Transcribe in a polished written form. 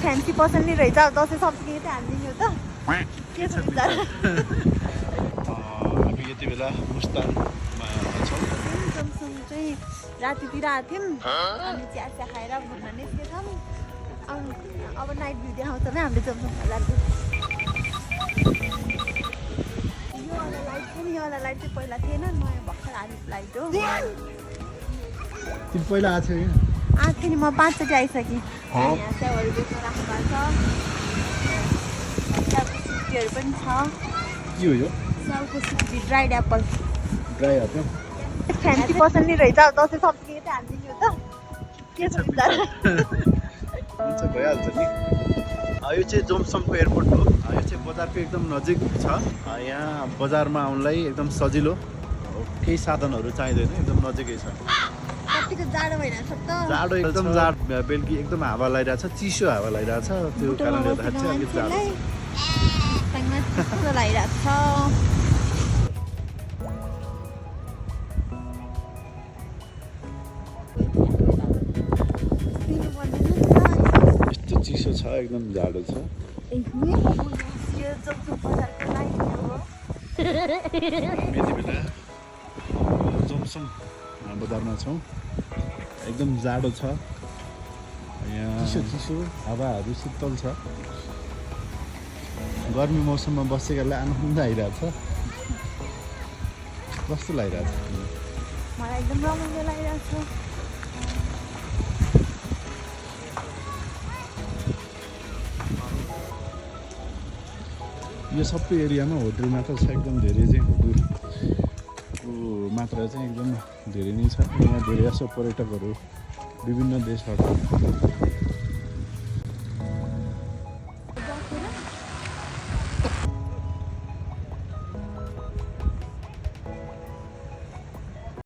fancy person नि रहेछ दसैँ सब्जी त हालिदिनु त के छ विचार हामी यति बेला मुस्ताङमा छौँ जमसङ चाहिँ रातितिर आएको थियौँ अनि चिया खाएर घुम्न निस्केछौँ अब नाइट भ्यू देखाउँछ भने हामीले जमसङ बजारको योवाला लाइट पनि योवाला लाइट चाहिँ पहिला थिएन नयाँ भर्खर हालेको लाइट हो तिमी पहिला आएको थियो आएको थिएँ नि म 5 चोटि आइसकेँ यहाँ च्याउहरू बेच्न राख्नु भएको छ च्याउको सिक्टीहरू पनि छ के हो यो च्याउको sixty dried Apple dry Apple fancy person नि रहेछ दसैँ सब्जी त हालिदिनु त के छ विचार हुन्छ भइहाल्छ नि यो चाहिँ जोमसङको एयरपोर्ट हो यो चाहिँ बजारको एकदम नजिक छ यहाँ बजारमा आउनलाई एकदम सजिलो केही साधनहरू चाहिँदैन एकदम नजिकै छ कतिको जाडो भइरहेछ त जाडो एकदम बेलुकी एकदम हावा लगाइरहेछ चिसो हावा लगाइरहेछ त्यो कारणले गर्दाखेरि चाहिँ अलिक जाडो छ लागिरहेको छ यस्तो चिसो छ एकदम जाडो छ यति बेला जोमसङ बजारमा छौँ एकदम जाडो छ यहाँ चिसो हावाहरू शीतल छ गर्मी मौसममा बसेकालाई आनन्द आइरहेछ कस्तो लागिरहेछ मलाई एकदम रमाइलो लागिरहेछ यो सबै एरियामा होटल मात्र छ एकदम धेरै चाहिँ होटलको मात्रा चाहिँ एकदम धेरै नै छ यहाँ धेरै जसो पर्यटकहरू विभिन्न देशबाट